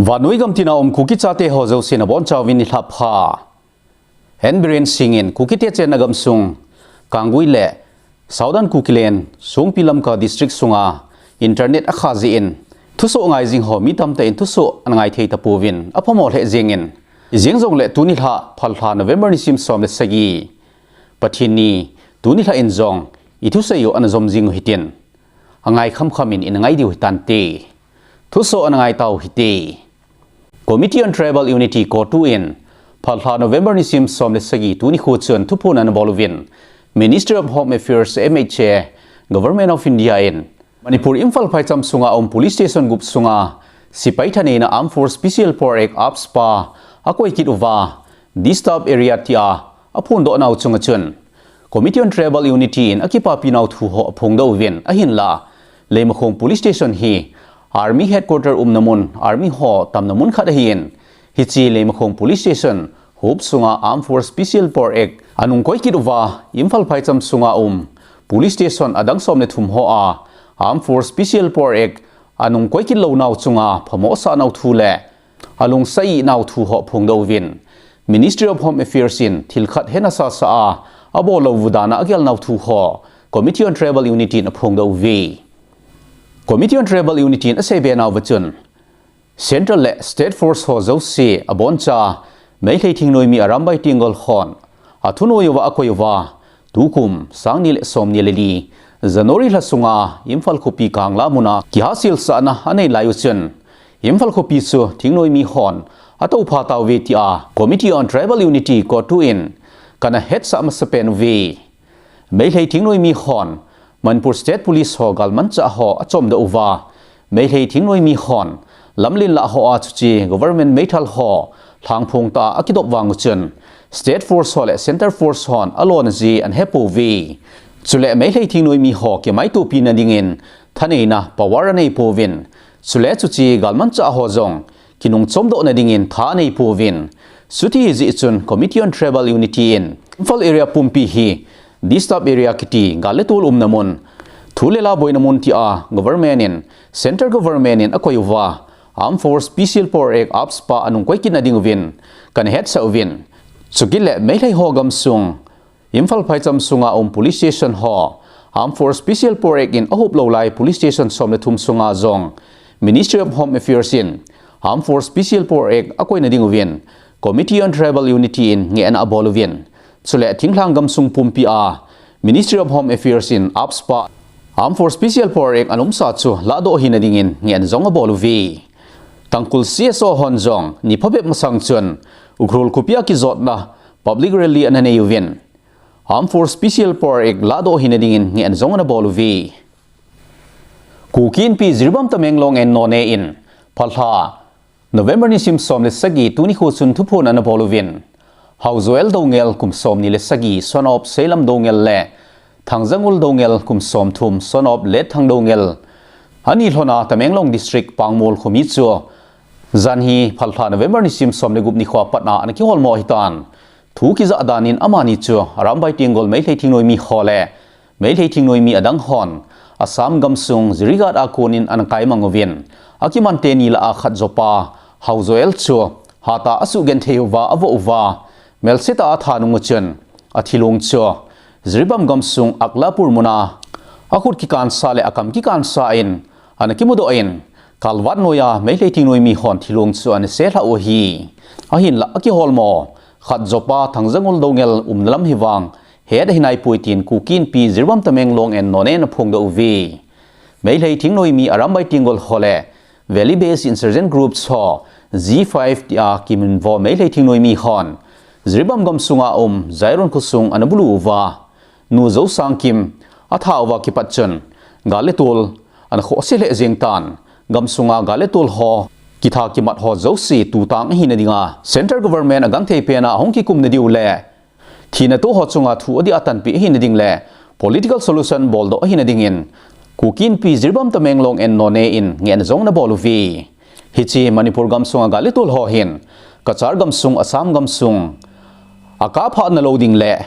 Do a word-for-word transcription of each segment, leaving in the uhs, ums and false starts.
Vannoi gam tina um Kuki chate ho jouse nabonchauvin nilhah pha. N Biren Singh in Kukite chenna gamsung Kanggui le Southern Kukiland, Songpi Lamka District sunga internet akha jeh in thusoh ngai jing ho mi tamtah in thusoh ana ngai thei tapouvin aphamo lheh jengin. Ijeng jongle tuni nilhah Phalbi November nisim som le sagi, Pathen ni, tuni nilhah in jong ithusei u ana jom jing u hitin. Angai khamkham in ina ngai diu hitante. Thusoh ana ngai tau hite. Committee on Tribal Unity, CoTU in Phalbi November nisim som le sagi tuni nikho chun thuphon ana bol uvin, Ministry of Home Affairs, M H A, Government of India in Manipur Imphal phaicham sunga um police station gup sunga sepai thaneina Armed Force Special Power Act, AFSPA, akoi kit uva, Disturbed Area tia aphondoh nau chunga chun Committee on Tribal Unity in akipapi nau thu ho aphongdoh uvin, ahinla Leimakhong Police Station hi Army Headquarter umna mun, Army ho tamna mun khat ahin, hiche Leimakhong Police Station huop sunga Armed Force Special Power Act anung koi kit uva, Imphal phaicham sunga um police station adang som le thum hoa Armed Force Special Power Act anung koi kit lou nau chunga phamo asah nau thu le alungset nau thu ho aphongdoh uvin, Ministry of Home Affairs in thil khat hena sasa a abol lou u dan a agel nau thu ho Committee on Tribal Unity in aphongdoh uve. Committee on Tribal Unity in aseibe nauva chun, Central le State Force ho jouse aboncha Meitei thingnoimi Arambai Tenggol hon athunoi uva akoi uva, tukum sang ni le som ni le li January lha sunga Imphal khopi Kangla muna kihasilsahna anei lai u chun, Imphal khopi chu thingnoimi hon atoupha tauve tia Committee on Tribal Unity, CoTU in kana hetsah masapen uve. Meitei thingnoimi hon Manipur State Police ho galmanchah ho achomdoh uva, Meitei thingnoimi hon lamlen lah hoa chuche government meithal ho lhangphong tah a akidop vang u chun, State Force ho le Centre Force hon alona ji ana hepouve. Chule Meitei thingnoimi ho kimaitopina dingin thaneina power aneipouvin, chule chuche galmanchah ho jong kinungchomdohna dingin tha aneipouvin. Chuti hijeh chun Committee on Tribal Unity in Imphal area pumpi hi Disturbed Area kiti gal le tol umna mun, thu le la boina mun tia government in, Centre Government in akoi uva, Armed Force Special Power Act, AFSPA anung koi kitna ding uvin kana hetsah uvin. Chukit le Meitei ho gamsung Imphal phaicham sunga um police station ho Armed Force Special Power Act in ahup lou lai police station som le thum sunga jong Ministry of Home Affairs in Armed Force Special Power Act akoina ding uvin Committee on Tribal Unity in ngehna abol uvin. Chule thinglhang gamsung pumpi a Ministry of Home Affairs in AFSPA, Armed Force Special Power Act anumsa chu lahdoh hina dingin ngehna jong abol uve. Tangkhul C S O hon jong ni phabep masang chun Ukhrul khopi a kijotna public rally ana nei uvin, Armed Force Special Power Act lahdoh hina dingin ngehna jong ana bol uve. Kuki Inpi Jiribam Tamenglong and Noney in phalha November nisim som le sagi tuni nikho chun thuphon ana bol uvin, Hau Joel Doungel kum som ni le sagi, son of Seilam Doungel le Thangjangul Doungel kum som thum, son of Letthang Doungel, ani lhona Tamenglong District Pangmol khomi chu janhi phalha November nisim som le gup nikho a pat a ana kiholmo ahitan. Thu kijah dan in amani chu Arambai Tenggol Meitei thingnoimi ho le Meitei thingnoimi adang hon Assam gamsung Jirighat a konin ana kaimang uvin, akiman teni lah a khat jopa Hau Joel chu hat a asuh genthei uva avoh uva, melsetah a atha nung uchun athilong chu Jiribam gamsung Aklapur muna akhut kikansa le akam kikansa in ana kimudoh in, kalvat noiya Meitei thingnoimi hon thilong chu ana selhah u ahi. Ahinlah akiholmo khat jopa Thangjangul Doungel umna lam hi vang het ahi naipoi tin Kuki Inpi Jiribam Tamenglong and Noney in aphongdoh uve. Meitei thingnoimi Arambai Tenggol ho le Valley Based Insurgent Groups ho, G five tia kiminvo Meitei thingnoimi hon Jiribam gamsunga um Jairon khosung ana bulu uva, Nu Jousangkim atha uva kipat chun gal le tol ana khohse lheh jeng tan. Gamsunga gal le tol ho kitha kimat ho jouse tutang ahina dinga, Central Government agangthei pena ahung kikumna diu le thina toh ho chunga thu adih a tanpeh ahina ding le political solution boldoh ahina dingin Kuki Inpi Jiribam Tamenglong and Noney in ngehna jong ana bol uve. Hiche Manipur gamsunga gal le tol ho hin Cachar gamsung, Assam gamsung akap hatna lou ding le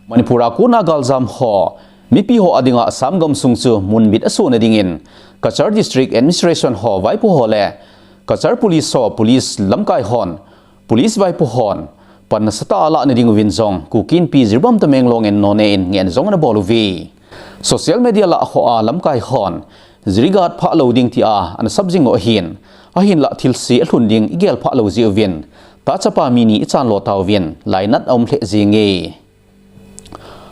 Manipur a kona galjam ho mipi ho adinga Assam gamsung chu munbit asohna dingin Cachar District Administration ho vaipo ho le Cachar Police ho, Police lamkai hon, Police vaipo hon pan nasatah a alah nading uvin jong Kuki Inpi Jiribam Tamenglong and Noney in ngehna jong ana bol uve. Social media lah hoa lamkai hon Jiribam ghat phah lou ding tia ana sap jing u ahin, ahinlah thilse alhun ding igel phah lou jeh uvin, tahchapa mi ni ichan lo tauvin, lainat aum lheh jenge.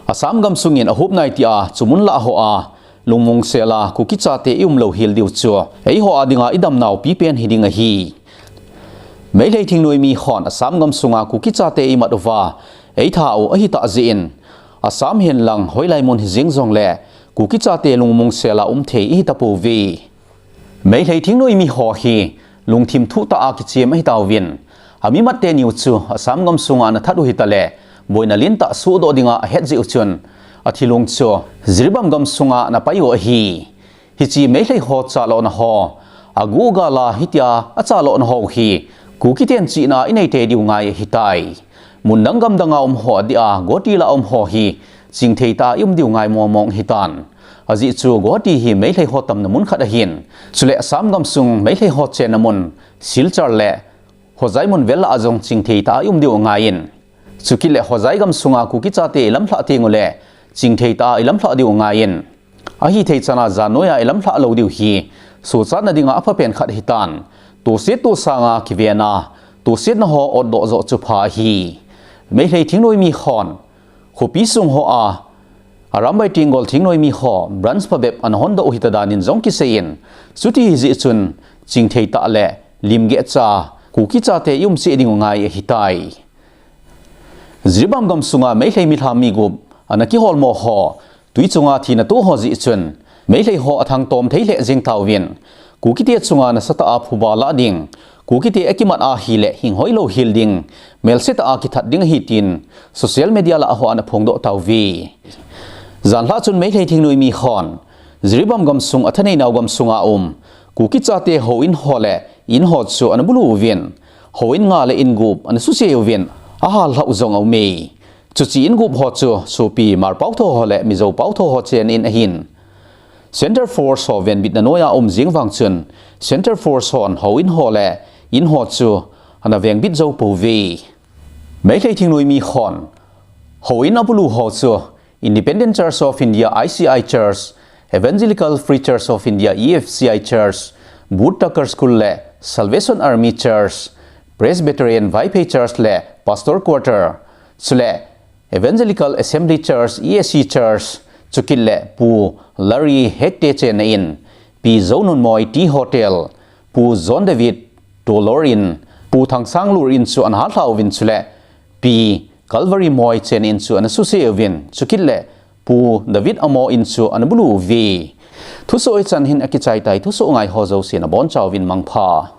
Assam gamsungin ahop nai tia, chu mun lah hoa lungmong sela Kuki chate i um lou hel diu chu eiho a dinga idamnau pipen hiding ahi. Meitei thingnoimi hon Assam gamsunga Kuki chate imat uva eitha u ahitah jeh in, Assam henlang hoilai mun hijeng jongle Kuki chate lungmong sela um thei ihita pouve. Meitei thingnoimi ho hi lungthim thuh tah a kichem ahitauvin, amimat teni u chu Assam gamsunga ana that u hitaleh, boina lentah sohdoh dinga ahet jeh u chun, athilong chu Jiribam gamsunga ana pai u ahi. Hiche Meitei ho chalona ho aguh gala hitia achalona ho hi Kuki ten chihna inei tei diu ngai ahitai. Mundang gamdanga um ho adia, Guwahati lah a um ho hi chingthei tah a i um diu ngai mong mong ahitan. Ajeh chu Guwahati hi Meitei ho tamna mun khat ahin, chule Assam gamsung Meitei ho chenna mun Silchar le Hojai mun vel lah a jong chingthei tah a i um diu angaiyin, chukit le Hojai gamsunga Kuki chate ilamlhah teng uleh chingthei tah a ilamlhah diu angaiyin, ahithei chana jan noiya ilamlhah lou diu hi sochatna dinga aphapen khat ahitan. Toset tosanga kivena, tosetna ho otdoh joh chu pha ahi. Meitei thingnoimi hon khopi sung hoa Arambai Tenggol thingnoimi ho branch phabep ana hondoh u hita danin jong kiseiyin, chuti hijeh chun chingthei tah le limgeh cha Kuki chate i um cheh diu ngai ahitai. Jiribam gamsunga Meitei milham mi gup ana kiholmo ho tui chunga thina toh ho jeh chun, Meitei ho athangtom thei lheh jeng tauvin, Kukite chunga nasatah a phuba lah ding, Kukite akimat ahileh hing hoilou hel ding, melsetah a kithat ding ahi tin social media lah hoa ana phongdoh tauve. Janlhah chun Meitei thingnoimi hon Jiribam gamsung athaneinau gamsunga um Kuki chate houin ho le in ho chu ana bulu uvin, houin nga le in gup ana suse uvin, ahallhah u jong aume. Chuche in gup ho chu sopi Hmar paotho ho le Mizo paotho ho chen in ahin, Centre Force ho venbitna noiya um jeng vang chun, Centre Force hon houin ho le in ho chu ana vengbit jou pouve. Meitei thingnoimi hon houin abulu ho chu Independent Church of India, I C I Church, Evangelical Free Church of India, E F C I Church, Booth Tucker School le Salvation Army Church, Presbyterian Vaiphei Church le Pastor Quarter, chule Evangelical Assembly Church, E A C Church, chukit le Pu Larry Hekte chenna in, Pi Zonunmoi Tea Hotel, Pu John David Dolor in, Pu Thangsanglur in chu ana hallhah uvin chule Pi Calvary Moi chen in chu ana suse uvin, chukit le Pu David Amo in chu ana bulu uve. Thusoh hichan hin akichai tai, thusoh ngai ho jouse nabonchauvin mangpha.